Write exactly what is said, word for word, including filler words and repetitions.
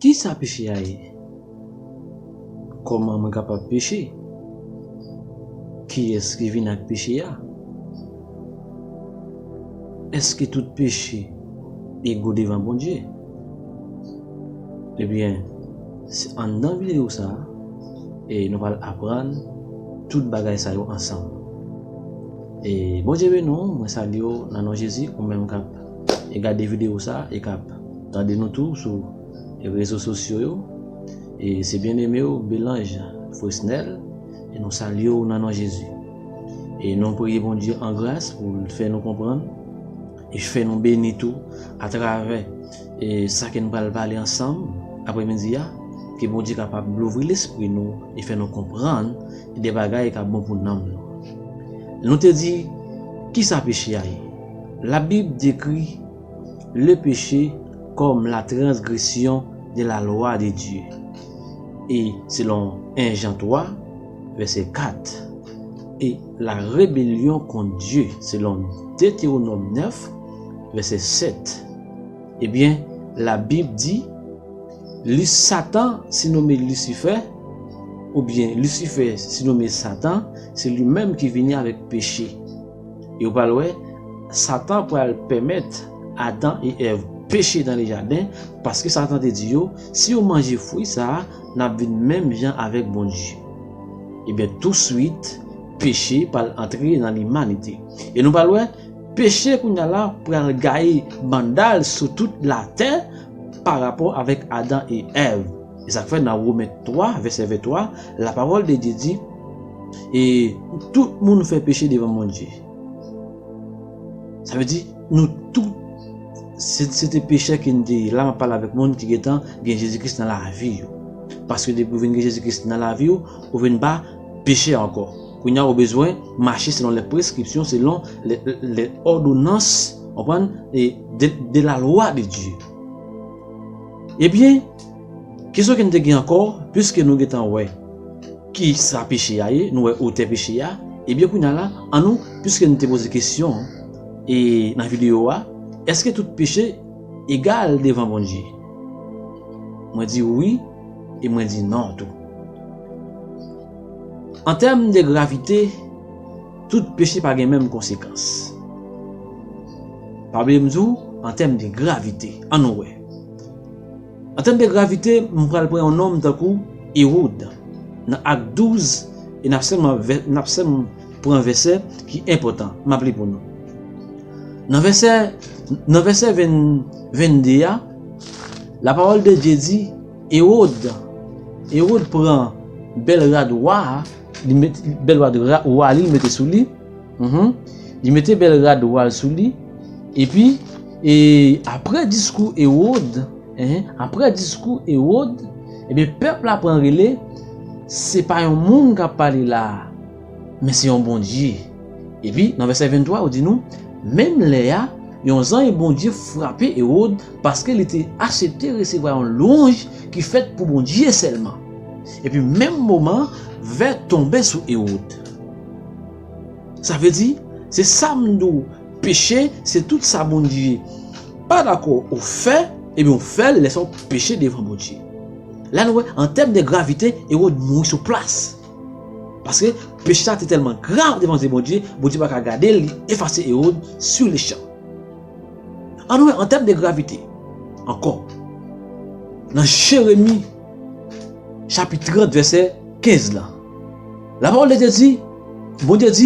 Kisa peche a ye? Kòman mwen kapab peche? Kiyès ki vin ak peche a? Èske tout peche ego devan Bondye? Ebyen, se anndan videyo sa a, e nou pral aprann tout bagay sa yo ansanm. E Bondye beni w, mwen salye w nan non Jezi, ou menm k ap gade videyo sa a e k ap tande nou tou sou rezo sosyo yo. E se byeneme w, Belange Fresnel, e nou salye w nan non Jezi. E nou priye Bondye an gras pou l fè nou konprann e fè nou beni tou atravè e sa ke n pral pale ansanm aprèmidi a, ke Bondye kapab louvri lespri nou e fè nou konprann de bagay k ap bon pou nanm nou. Nou te di, kisa peche a ye? Labib dekri le péché comme la transgression de la loi de Dieu. E selon en Jan twa, vèsè kat, e la rébellion contre Dieu, selon Detewonòm nèf, vèsè sèt. Ebyen, Labib di, Li Satan, sinomen Lisifè, oubyen Lisifè, sinomen Satan, se li menm ki vini avèk peche. E w pral wè, Satan pral pèmèt Adan e Èv peche nan le jaden, paske Satan te di yo, si yo manje fwi sa a, n ap vin menm jan avèk Bondye. Ebyen, touswit, peche pral antre nan limanite. E nou pral wè, peche kounye a la pral gaye bandal sou tout latè pa rapò avèk Adan e Èv. E sa k fè nan Women twa, vèsè venntwa, lapawòl de Dye di, e tout moun fè peche devan Bondye. Sa vle di, nou tout, se, se te pechè ke n te ye. La, m ap pale avèk moun ki gentan gen Jezi Kris nan lavi yo. Paske depi w vin gen Jezi Kris nan lavi w, ou vin pa pechè ankò. Kounye a, ou bezwen mache selon les prescriptions, selon les, les ordonnances, w konprann, e de, de la loi de Dieu. Ebyen, kesyon ke n te gen ankò, piske nou gentan wè kisa peche a ye, nou wè otè peche a, ebyen, kounye a la, an nou, piske n te poze kesyon e nan videyo a, èske tout peche egal devan Bondye? Mwen di wi, e mwen di non tou. An tèm de gravite, tout peche pa gen menm konsekans. Pa bliye m di w, an tèm de gravite, an nou wè. An tèm de gravite, m pral pran yon nonm tankou Ewòd. Nan Ak douz, e n ap sèlman vè-, n ap sèlman pran vèsè ki enpòtan. M ap li pou nou. Nan vèsè, nan vèsè venn, vennde a, lapawòl de Dye di, Ewòd, Ewòd pran bèl rad wa a, li met, bèl rad ra-, wa li, li mete sou li. Mhm. Li mete bèl rad wa l sou li. Epi, e, apre diskou Ewòd, en, apre diskou Ewòd, ebyen, pèp la pran rele, se pa yon moun k ap pale la a, men se yon Bondye. Epi, nan vèsè venntwa, ou di nou, menm lè a, yon zanj Bondye frape Ewòd paske li te aksepte resevwa yon lwanj ki fèt pou Bondye sèlman. Epi, menm moman, vè tonbe sou Ewòd. Sa vle di, se sa m di w, peche, se tout sa Bondye pa dakò ou fè, ebyen, ou fè l, lè sa w peche devan Bondye. La, nou wè, an tèm de gravite, Ewòd mouri sou plas. Paske peche sa te tèlman grav devan zye Bondye, Bondye pa ka gade l, li efase Ewòd sur le champ. An nou wè, an tèm de gravite, ankò, nan Jeremi, chapit trant, vèsè kenz la, lapawòl de Dye di, Bondye di,